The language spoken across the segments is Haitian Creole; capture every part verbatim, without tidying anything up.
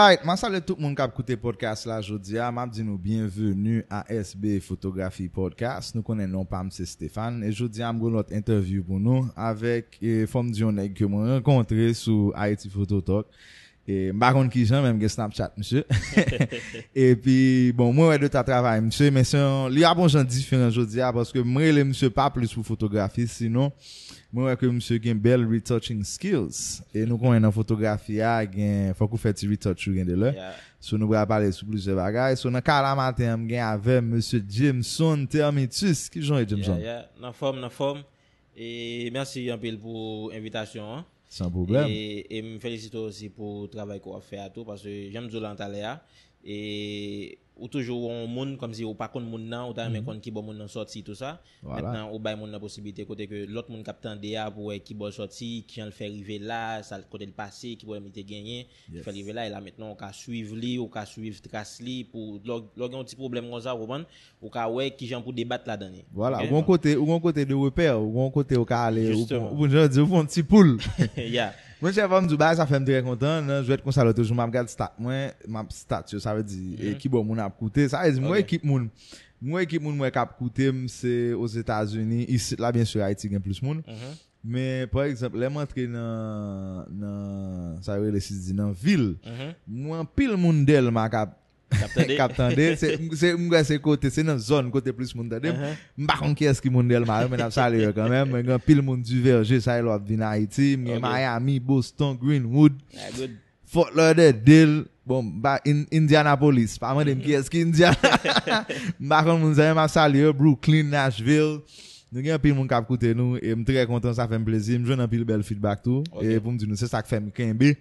Alright, m ap salye tout moun k ap koute podcast la jodi a. M ap di nou byenveni a S B Photography Podcast. Nou konnen non pa m se Stéphane. E jodi a, m gen yon lòt entèvyou pou nou avèk, e, fò m di yon nèg ke mwen rankontre sou Haiti Photo Talk. E, m pa konn kijan, men m gen Snapchat, misye. Epi, bon, mwen wè de ta travay, misye, men se yon, li ap yon jan diferan jodi a, paske m rele misye pa plis pou fotografi, sinon, mwen wè ke misye gen bèl retouching skills. E nou konnen nan fotografi a, gen, fòk ou fè ti retouch ou gen de lè. So, nou pral pale sou plizyè bagay. So, nan kay la maten an, m gen avè m, mesye Jameson Termitus. Kijan w ye, Jameson? Yeah, yeah. Nan fòm, nan fòm. E mèsi anpil pou envitasyon an. San pwoblèm. E, e m felisite w osi pou travay ke w ap fè a tou, paske jan m di w la talè a, e ou toujou yon moun, kòmsi ou pa konn moun nan, ou ta renmen konn kibò moun nan sòti, tou sa. Vwala. Mentnan, ou bay moun nan posiblite kote ke lòt moun k ap tande a pou wè kibò l sòti, kijan l fè rive la, sa, kote l pase, ki pwoblèm li te genyen, ki fè l rive la, e la mentnan ou ka swiv li, ou ka swiv tras li, pou lè w, lè w gen yon ti pwoblèm konsa, ou konprann, ou ka wè kijan pou debat ladan li. Vwala, Ok? ou gon kote, ou gon kote de repè, ou gon kote ou ka ale, ou Justement. pou, ou pou jan di, ou pou yon ti poul. Yeah. Mwen, chè, fò m di w, bagay sa fè m trè kontan. Nan jwèt konsa, lòt jou, m ap gad stat mwen, m ap stat yo, sa vle di, e kibò moun ap koute. Sa vle di, m wè Ok. ekip moun, m wè ekip moun mwen k ap koute m, se Ozetazini, isit la, byen si, Ayiti gen plis moun. Mhm. Men, pa egzanp, lè m antre nan, nan, sa yo rele, si di, nan vil, Mhm. m wè anpil moun Dèlma k ap K ap tande? k ap tande. Se, se, m wè se kote, se nan zòn kote plis moun tande m. Mhm. M pa konn kiyès ki moun Dèlma yo, men n ap salye yo kanmenm. Men gen anpil moun Divèje, sa yo lè w ap vin Ayiti. M gen Ok. Miami, Boston, Greenwood, Ah, good. Fort Lauderdale. Bon, ba, In- Indianapolis. Pa mande m kiyès ki Indiana. M pa konn moun sa yo, men m ap salye yo. Brooklyn, Nashville. Nou gen anpil moun k ap koute nou, e m trè kontan, sa fè m plezi. M jwenn anpil bèl feedback tou. Ok. E pou m di nou, se sa k fè m kenbe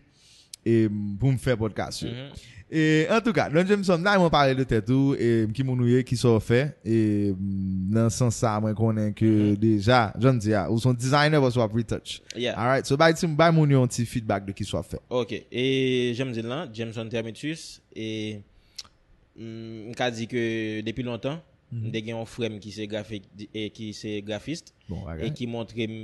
e m- pou m fè podcast yo. Mhm. E antouka, Don Jameson, la mwen pale de tèt ou, e ki moun ou ye, ki sa w fè, e m, nan sans sa, mwen konnen ke deja, jan m di a, ou se yon designer, paske w ap retouch. Yeah. Alright, so bay, ti, bay moun yo yon ti feedback de ki sa w ap fè. Ok, e jan m di l lan, Jameson Termitus, e m, m ka di ke depi lontan, m te gen yon frè m ki se grafik, e ki se grafis, Bon e bagay. Ki montre m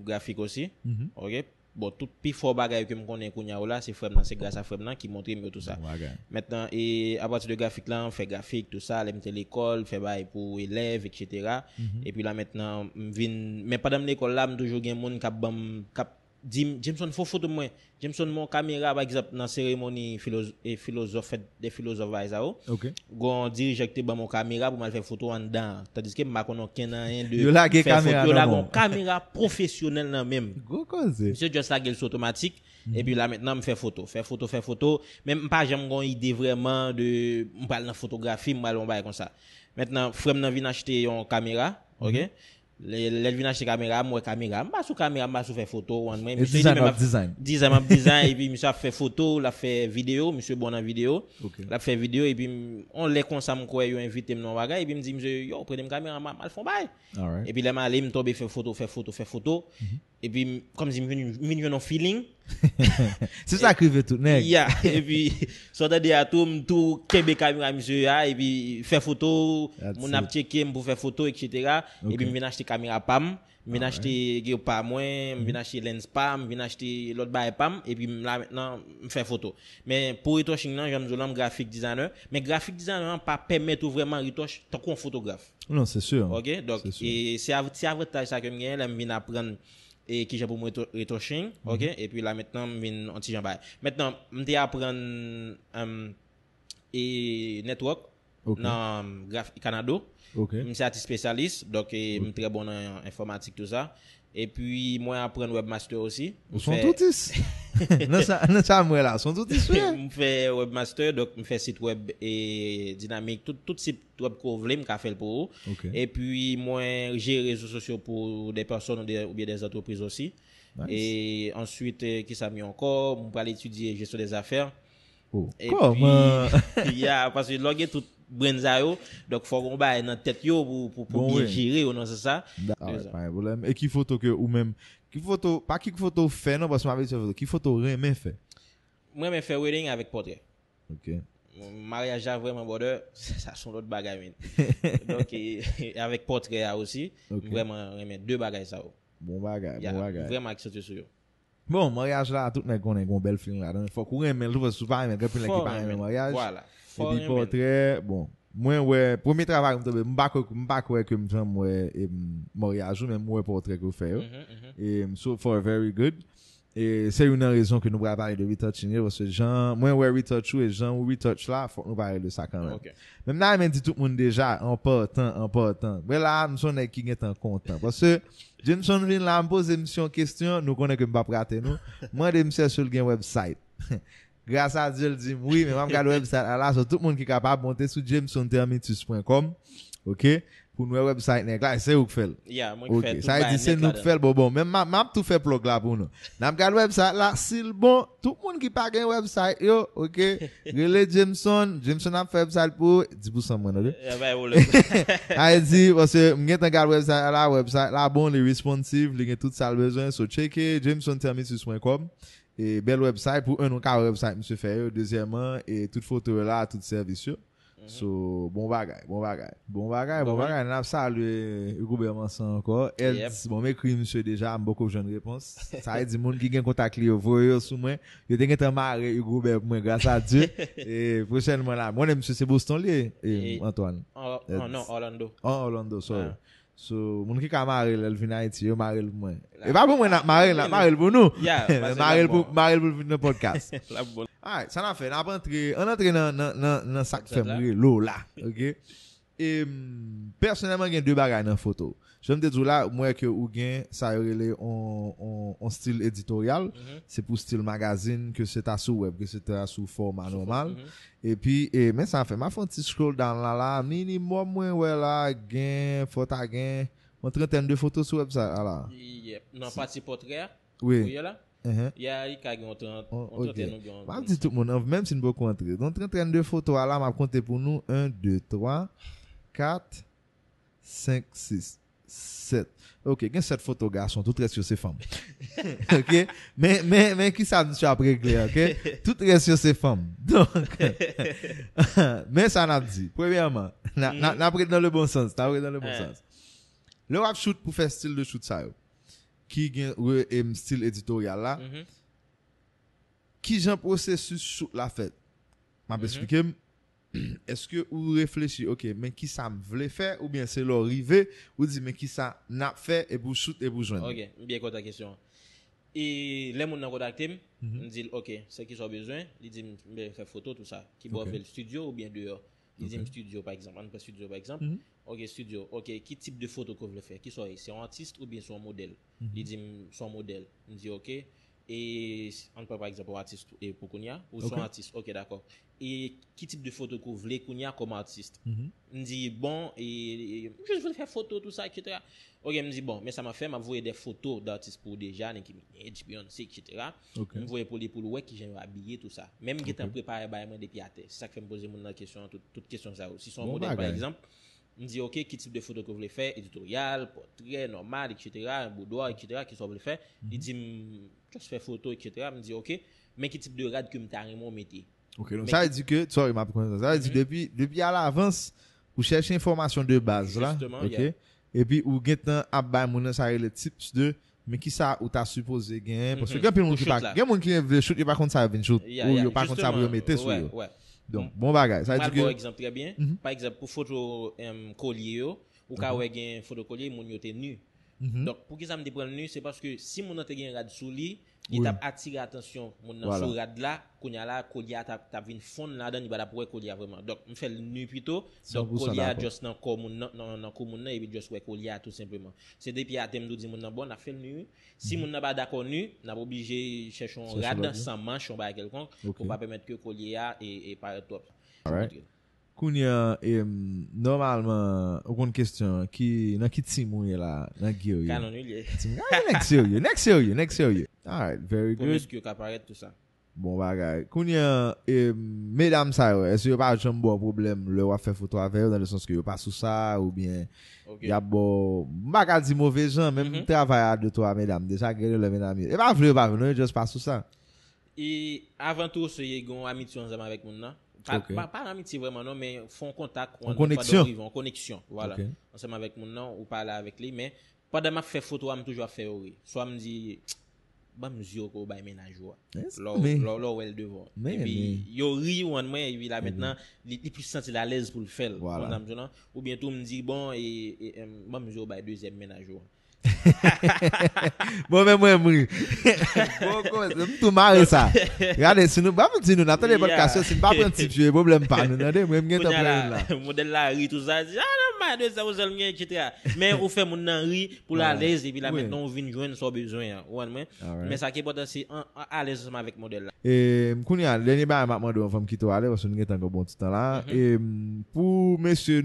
grafik osi. Mhm. Ok? Bon, tout pi fò bagay ke m konnen kounye a la, se frè m nan, se gras a frè m nan ki montre m yo tou sa. Bon bagay. Mentnan, e apati de grafik la, m fè grafik, tou sa, lè m te lekòl, fè bagay pou elèv, et cetera. Mhm. Epi la mentnan, m vin, men pandan m lekòl la, m toujou gen moun k ap ban m, k ap di m, Jameson, fè yon foto mwen. Jameson, men yon kamera, pa egzanp, nan seremoni filoz, e filozòf, fèt de filozòf, bagay sa yo. Ok. Gon dirijan ki te ban m yon kamera pou m al fè foto anndan an. Tandiske m pa konn okenn anyen de Yo lage fè kamera foto. Yo nan lage men yon kamera pwofesyonèl nan men m. Gwo koze. Misye just lage l sou otomatik. Epi la mentnan, m fè foto, fè foto, fè foto. Men m pa janm gon ide vrèman de m pral nan fotografi, m pral yon bagay konsa. Mentnan, frè m nan vin achte yon kamera, ok? Lè, lè l vin achte kamera, m wè kamera. M pa sou kamera, m pa sou fè foto, ou konprann mwen. E Misye design li menm w ap design. Design m ap design, epi misye ap fè foto, l ap fè videyo, misye bon nan videyo. Ok. L ap fè videyo, epi m, on lè konsa m kwè yo envite m nan yon bagay, epi m di misye, yo, prete m kamera, m a- m al fè yon bagay. Alright. Epi lè m ale, m tonbe fè foto, fè foto, fè foto. Epi m, kòmsi m vin, m vin jwenn yon feeling. Se sa k rive tout nèg. Ya, epi sa w tande a tou, m tou kenbe kamera misye a, epi fè foto, That's moun ap it. Tcheke m pou fè foto, et cetera. Ok. Epi m vin achte kamera pa m, m vin achte geyo pa mwen, m vin achte lens pa m, m vin achte lòt bagay pa m, epi m la mentnan, m fè foto. Men pou retouching nan, jan m di w lan, m grafik designer, men grafik designer an pa pèmèt ou vrèman retouch tankou yon fotograf. Non, se si. Ok, donk, Se si. E se av- se avantaj sa ke m genyen lè m vin aprann e kijan pou mwen reto- retouching, ok, epi la mentnan m vin yon ti jan bagay. Mentnan, m te aprann um, e network Ok. Nan graf Kanado. Ok. M se atis espesyalis, donk e, m trè bon nan enfòmatik, tou sa. Epi mwen aprann webmaster osi. Ou se yon toutis. Nan sa, nan sa mwen la, se yon toutis, wi. M fè webmaster, donk m fè sit web e dinamik, tout, tout sit web ke w vle, m ka fè l pou ou. Ok. Epi mwen jere rezo sosyo pou de pèsòn ou de, oubyen de antrepriz osi. Nice. E answit, eh, kisa m ye ankò? M pral etidye jesyon de zafè. Oh, Epi, kòman? Ya, paske lè w gen tout brand sa yo, donk fò w gon bagay nan tèt yo pou, pou, pou Bon, byen wi. Jere yo nan sans sa. Da- Se alright, sa. pa gen pwoblèm. E ki foto ke ou menm, ki foto, pa ki foto w fè non, paske m abitye fè foto, ki foto w renmen fè? Mwen renmen fè wedding avèk pòtrè. Ok. Maryaj la vrèman, brother, sa se yon lòt bagay, men. Donk, e, avèk pòtrè a osi, Ok. M vrèman renmen de bagay sa yo. Bon bagay, Ya, bon m bagay. Vrèman aksantiye sou yo. Bon, maryaj la, tout nèg konnen gen yon bèl feeling ladan. Fòk ou renmen l tou, paske si w pa renmen l, gen anpil nèg ki pa renmen maryaj. Vwala. Fò Epi pòtrè, bon, mwen wè, premye travay m tonbe, m pa kwè, m pa kwè ke m janm wè em, maryaj ou, men m wè pòtrè ke w fè yo. Mhm, mhm. E so far very good. E se youn nan rezon ke nou pral pale de retouching yo, paske jan mwen wè retouch ou e jan ou retouch la, fòk nou pale de sa kanmenm. Ok. Men m ta renmen di tout moun deja, an patan, an patan. Mwen la, m se yon nèg ki gentan kontan. Paske Jameson vin la, m poze misye yon kesyon, nou konnen ke m p ap rate nou. M mande misye si l gen website. Gras a Dye, l di m wi, men m ap gade website la, la, so tout moun ki kapab monte sou jameson termitus pwen kòm, ok, pou n wè website nèg la, e se ou k fè l. Yeah, mwen ki Ok, fè tout sa vle bagay di se nèt nou k ladan. Fè l. Bon, bon, men m ap m ap tou fè plug la pou nou. N ap gade website la, si l bon, tout moun ki pa gen website yo, ok, rele Jameson, Jameson ap fè website pou ou, di pou san mwen, ok? Eh, bay ou le- Sa vle di, paske m gentan gade website la, website la bon, li responsive, li gen tout sa l bezwen, so tcheke jameson termitus pwen kòm. E bèl website, pou un, nou ka wè website misye fè yo, dezyèmman, e tout foto yo la, tout sèvis yo. So, bon bagay, bon bagay. Bon bagay, bon Bon, bagay. N ap salye Hugo Bermansan ankò. Eds, Yep. Bon, m ekri misye deja, m poko jwenn repons. Sa vle di, moun ki gen kontak li yo, voye yo sou mwen. Yo te gentan mare Hugo Ber pou mwen, gras a Dye. E pwochènman la, mwen, misye se Boston li ye, e, E- Antoine. An- Eds. an- non, Orlando. An Orlando, sorry. Ah. So, moun ki ka mare l, lè l vin Ayiti, yo mare l pou mwen. La- E pa pou mwen n ap mare l, n ap mare l pou nou. Yeah, Men pase mare l la pou, bon. Mare l pou l vin nan podcast. La bon. Alright, sa n ap fè, n ap antre, ann antre nan, nan, nan, nan sa k fè m Sa. rele w la, ok? E m, pèsonèlman, gen de bagay nan foto. Jan m te di w la, m wè ke ou gen sa yo rele on, on, on stil editoryal. Mhm. Se pou stil magazin, ke se ta sou web, ke se ta sou fòma Sou nòmal. Mhm. Epi, e, men sa fè, m ap fè yon ti scroll down la, la, minimòm mwen wè la, gen, fò ta gen, yon trantèn de foto sou website la, la. Yep. Nan pati pòtrè a, Wi. ou ye la? Mhm. Ya, li ka gen yon trant, Oh, yon ok. trantèn ou gen yon M ap di tout moun, an, menm si n poko antre. Donk, trantèn de foto a la, m ap konte pou nou, un, deux, trois, quatre, cinq, six, sept. Ok, gen sèt foto gason, tout rès yo se fanm. Ok? Men, men, men ki sa misye ap regle, ok? Tout rès yo se fanm. Donk, men sa n ap di. Premyèman, n a- n a- n ap ret nan le bon sans. N ap ret nan le bon Eh. sans. Lè w ap shoot pou fè stil de shoot sa yo, ki gen re- em, stil editoryal la, Mhm. ki jan pwosesis shoot la fèt? M ap Mhm. eksplike m. Èske ou reflechi, ok, men ki sa m vle fè, oubyen se lè w rive, ou di, men ki sa n ap fè, epi w shoot, epi w jwenn? Ok, m byen kontan kesyon an. E lè moun nan kontakte m, Mhm. m di l, ok, se ki sa w bezwen? Li di m, m bezwen fè foto, tou sa. Ki bò w Ok. vle l, studio oubyen deyò? Li di m Ok. studio, pa egzanp. Ann pran studio, pa egzanp. Mhm. Ok, studio. Ok, ki tip de foto ke w vle fè? Ki sa w ye? Se yon atis oubyen se yon modèl? Mhm. Li di m, se yon modèl. M di, ok. E s- ann pran, pa egzanp, yon atis e pou kounye a? Ou se yon Ok. Atis? Ok, dakò. E ki tip de foto ke w vle kounye a kòm atis? Mhm. M di, bon, e, e, m jis vle fè foto, tou sa, etsetera. Ok, m di, bon, men sa m ap fè, m ap voye de foto d'atis pou ou deja, Nicki Minaj, Beyoncé, etsetera. Ok. M voye pou li, pou l wè kijan yo abiye, tou sa. Men m gentan Ok. prepare bagay mwen depi atè. Se sa k fè m poze moun nan kesyon, tout, tout kesyon sa yo. Si se yon Bon modèl, pa bagay. Egzanp, m di, ok, ki tip de foto ke w vle fè, editoryal, pòtrè, nòmal, etsetera, boudoir, etsetera, ki sa w vle fè? Li Mhm. di m, just fè foto, etsetera. M di, ok, men ki tip de rad ke m ta renmen w mete? Ok, donk Men sa ki- vle di ke, sorry, m ap konn sa. Sa vle di Mhm. depi, depi alavans, ou chèche enfòmasyon de baz la, Justement, ok? Yeah. Epi ou gentan ap bay moun nan sa rele tips de, men ki sa ou ta sipoze genyen, paske Mhm. gen anpil moun Pou ki pa, shoot la. Gen moun ki vle shoot, yo pa konn sa yo vin shoot, Yeah, ou yeah, yo pa konn sa pou yo justement, mete sou ouais, yo. Ouais. Donk, bon bagay. Sa M vle al di ba w ke, egzanp trè byen. Mhm. Pa egzanp, pou foto em, kolye yo, ou ka Mhm. wè gen foto kolye, moun yo te nu. Mhm. Donk, poukisa m te pran l nu? Se paske si moun nan te gen rad sou li, li Wi. t ap atire atansyon moun nan Vwala. Sou rad la, kounye a la, kolye a t ap, t ap vin fonn ladan, li pa t ap wè kolye a vrèman. Donk, m fè l nu pito. San Donk, pou san kolye a dakò. Just nan kò moun nan, nan, nan kou moun nan, epi just wè kolye a tou senpleman. Se depi atè m tou di moun nan, bon, n ap fè l nu, wi. Si Mhm. Moun nan pa dakò nu, n ap oblije chèche yon Chèche rad, lòt, wi. San manch, yon bagay kèlkonk, Ok. pou pa pèmèt ke kolye a e, e parèt twòp. Alright. Kounye a, em, nòmalman, ou konn kesyon an, ki, nan ki team ou ye la, nan Guerrier? Canon, wi, li ye. Team, ah, nèg serye, nèg serye, nèg serye. Alright, very good. Promis ke yo ka parèt, tou sa. Bon bagay. Kounye a, em, medam sa yo, èske yo pa janm ba w pwoblèm lè w ap fè foto avè yo, nan le sans ke yo pa sou sa, oubyen Ok. y ap ba w, m pa ka di move jan, men m Mhm. travay a de twa medam, deja gen de lè medam yo. E pa vle yo pa vle, non, yo just pa sou sa. E avan tou, se gen yon amitye ansanm avèk moun nan. Pa, Ok. pa, pa amitye vrèman, non, men fè yon kontak, Yon pandan w koneksyon. Rive, yon koneksyon, vwala. Ok. Ansanm avèk moun nan, ou pale avèk li, men pandan m ap fè foto a, m toujou ap fè yo ri. Swa m di, Ban m zye w ke w bay mennaj ou a. Lè w lè w wè l devan. Epi yo ri, ou konprann mwen, epi la mentnan, li, li plis santi l alèz pou l fè l. Ou konprann sa m di w lan? Oubyen tou, m di, bon, e, e, em, ban m zye w bay dezyèm mennaj ou a. Bon, men mwen, m ri. Bon, kòmanse, m tou mare sa. Gade, si nou, ban m di nou, n ap tande pòdkas yo, si n pa pran tip yo, e pwoblèm pa nou, tande? Mwen, m gentan pran youn la. Modèl la ri, tou sa, di, a, non, m bay dezyèm ou sèl m gen, etsetera. Men ou fè moun nan ri, pou l alèz, epi la mentnan ou vin jwenn sa w bezwen an. Ou konprann mwen? Men sa ki enpòtan se an, an alèz ansanm avèk modèl la. E kounye a, dènye bagay m ap mande w anvan m kite w ale, paske nou gentan gen bon ti tan la. E pou mesye,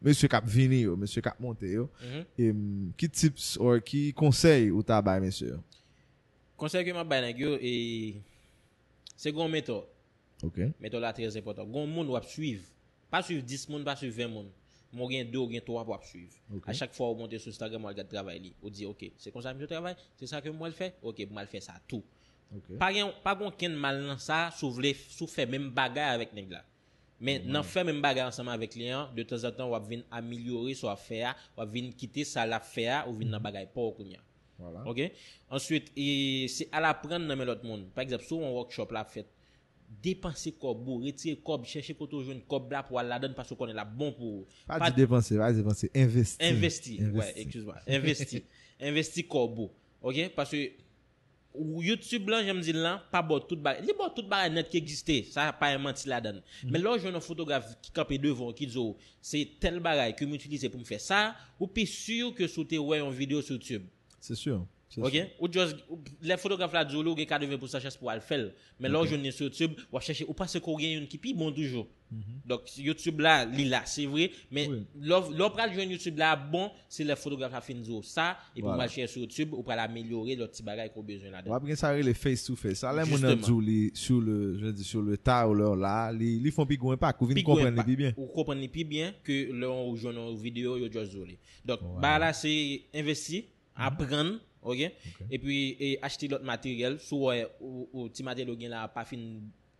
mesye k ap vini yo, mesye k ap monte yo, e ki tips or ki konsèy ou ta bay mesye yo? Konsèy ke m ap bay nèg yo, e se gen yon mentò. Ok. Mentò la trè enpòtan. Gon moun w ap swiv. Pa swiv dis moun, pa swiv ven moun. Men w gen de, w gen twa pou w ap swiv. A chak fwa ou monte sou Instagram, w al gad travay li. Ou di, ok, se konsa misye travay, se sa ke m pral fè, ok, m pral fè sa tou. Pa gen, pa gen okenn mal nan sa, si w vle, si w fè menm bagay avèk nèg la. Men nan fè menm bagay ansanm avèk li an, de tanzantan w ap vin amelyore sa w ap fè a, w ap vin kite sa l ap fè a, ou vin nan bagay pa w kounye a. Ok? Answit, e, se al aprann nan men lòt moun. Pa egzanp, si w wè yon workshop la ap fèt, depanse kòb ou, retire kòb, chèche kote w jwenn kòb la pou w al ladan l paske w konnen l ap bon pou ou. Pa di depanse, pa di depanse, envesti. Envesti, wè, eskize mwen. Envesti. Envesti kòb ou. Ok? Paske YouTube lan, jan m di l lan, pa ba w tout bagay. Li ba w tout bagay nèt ki egziste. Sa pa gen manti ladan l. Men lè w jwenn yon fotograf ki kanpe devan w, ki di w, se tèl bagay ke m itilize pou m fè sa, ou pi si ke si w te wè yon videyo sou YouTube. Se si. Ok? Ou just, lè fotograf la di w li, ou gen katreven pousan chans pou w al fè l. Men lè w jwenn li sou YouTube, w ap chèche, ou panse ke w gen youn ki pi bon toujou. Donk, YouTube la, li la, se vre, men lè w, lè w pral jwenn YouTube la ap bon, se lè fotograf la fin di w sa, epi w pral chèche sou YouTube, ou pral amelyore lòt ti bagay ke w bezwen ladan. W ap gen sa rele face to face. Sa lè moun nan di w li sur le, je veux dire, sur le tas ou lè w la, li, li fè yon pi gwo enpak, ou vin konprann li pi byen. Ou konprann li pi byen ke lè w jwenn yon videyo, yo just di w li. Donk, bagay la se envesti, aprann, ok? Epi, e, achte lòt materyèl, si w wè ou, ou ti materyèl ou gen la pa fin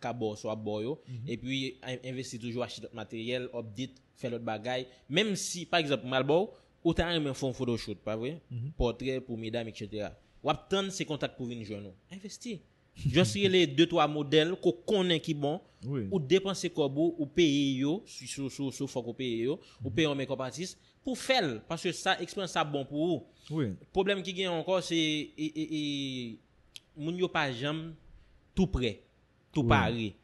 ka ba w sa w ap ba w yo. Epi, en-, envesti toujou, achte lòt materyèl, update, fè lòt bagay. Menm si, pa egzanp, m al ba w, ou ta renmen fè yon photoshoot, pa vre? Pòtrè pou medam, etsetera. W ap tann se kontak pou vin jwenn ou. Envesti. Just rele de twa modèl ke w konnen ki bon, ou depanse kòb ou, ou peye yo, si, si, si, si fòk ou peye yo, ou peye yon makeup artist pou fè l, paske sa, eksperyans sa bon pou ou. Pwoblèm ki genyen ankò, se, e, e, e, moun yo pa janm tou prè, tou pare.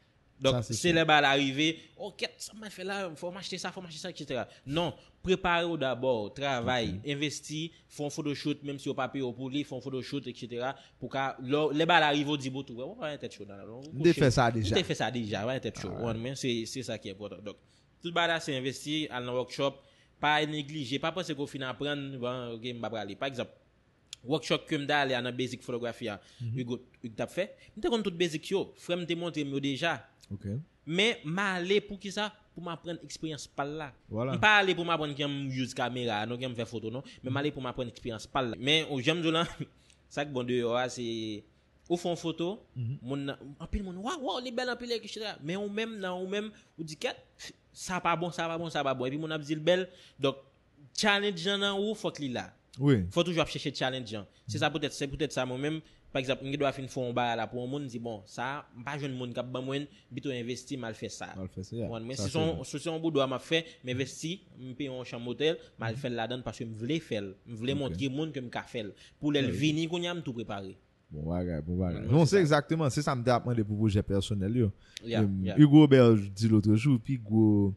Donk, se lè bagay la rive, o kèt, sa m al fè la, fò m achte sa, fò m achte sa, etsetera. Non, prepare w dabò, travay, envesti, fè yon photoshoot, menm si yo pa peye w pou li, fè yon photoshoot, etsetera. Pou ka, lè, lè bagay la rive, w di, bon, tou, wè, w pa gen tèt cho nan la, non? M te fè sa deja. M te fè sa deja, w pa gen tèt cho. Ou konprann, men se, se sa ki enpòtan. Donk, tout bagay la, se envesti, al nan workshop, pa neglije, pa panse ke w fin aprann, bon, ok, m pa prale. Pa egzanp, workshop ke m t ale a nan basic fotografi a, Hugo, Hugo t ap fè, m te konn tout basic yo. Frè m te montre m yo deja. Men, m ale pou kisa? Pou m aprann eksperyans pa l la. M pa ale pou m aprann kijan m use kamera a, non, kijan m fè foto, non. Men m ale pou m aprann eksperyans pa l la. Men, ou, jan m di w lan, sa k bon deyò a, se ou fè yon foto, moun nan, anpil moun, waw, waw, li bèl anpil, etsetera. Men ou menm, nan ou menm, ou di, kèt, sa pa bon, sa pa bon, sa pa bon. Epi moun ap di l bèl. Donk, challenge lan nan ou, fòk li la. Fò toujou ap chèche challenge lan. Se sa poutèt, se poutèt sa mwen menm, pa egzanp, m gen dwa fin fè yon bagay la pou yon moun, m di, bon, sa, m pa jwenn moun k ap ban mwen, m pito envesti, m al fè sa. Ou konprann? Men si se yon, si se yon boudwa m ap fè, m envesti, m peye yon chanm otèl, m al fè l ladan l paske m vle fè l. M vle montre moun ke m ka fè l. Pou lè l vini, kounye a, m tou prepare. Bon bagay, bon bagay. Non, se egzakteman, se sa m te ap mande pou pwojè pèsonèl yo. Hugo Robert di lòt jou, pi gwo,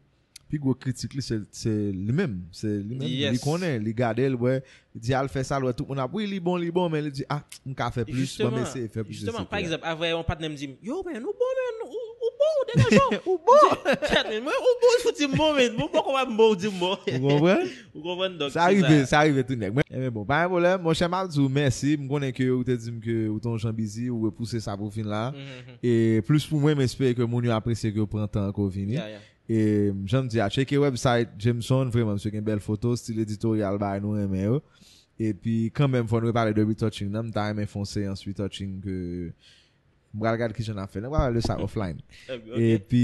pi gwo kritik li, se, se li menm. Se li menm. Li konnen, li gade, l wè, li di al fè sa, l wè tout moun ap, wi, li bon, li bon, men li di, a, m ka fè plis, ban m eseye fè plis, etsetera. Jisteman, pa egzanp, avè yon patnè m di m, yo, men, ou bon, men, ou, ou bon, ou degaje w. Ou bon. Kèt, men, mwen, ou bon, ou di m bon, men, bon, poko wè m bon, ou di m bon. Ou konprann? Ou konprann? Donk, sa rive, sa rive tou nèg. Mwen, enben bon, pa gen pwoblèm. Monchè, m ap di w mèsi. M konnen ke ou te di m ke ou te yon jan bizi, ou repouse sa pou fin la. E plis pou mwen, m espere ke moun yo apresye ke w pran tan ke w vini. E jan m di a, tcheke website Jameson, vrèman, misye gen bèl foto, stil editoryal bagay nou renmen yo. Epi, kanmenm, fò n repale de retouching nan. M ta renmen fè yon seyans retouching ke M pral gade kijan n ap fè. Nou pral de sa offline. Ok. Epi,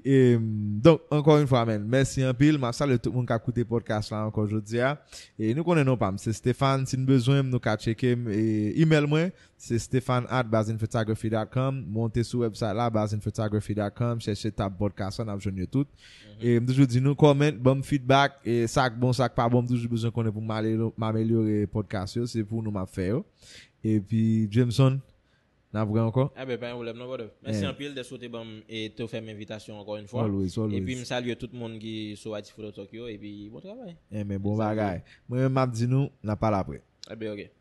em, donk, ankò yon fwa, man, mèsi anpil. M ap salye tout moun k ap koute podcast la ankò jodi a. E nou konnen non pa m, se Stéphane. Si n bezwen m, nou ka tcheke m. E email mwen, se Stéphane at bazinphotography dot com. Monte sou website la, bazinphotography dot com. Chèche tab podcast la, n ap jwenn yo tout. E m toujou di nou, comment, ban m feedback. E sa k bon, sa k pa bon, m toujou bezwen konnen pou m ale- m amelyore podcast yo. Se pou nou m ap fè yo. Epi, Jameson, n ap wè ankò. Enben, pa yon pwoblèm non, brother. Mèsi Eh. Anpil dèske w te ban m e te ofè m envitasyon ankò yon fwa. Always, always. Epi m salye tout moun ki sou Haiti Photo Talk yo. Epi bon travay. Enben, bon bagay. Mwen menm m ap di nou, n ap pale apre. Enben, ok.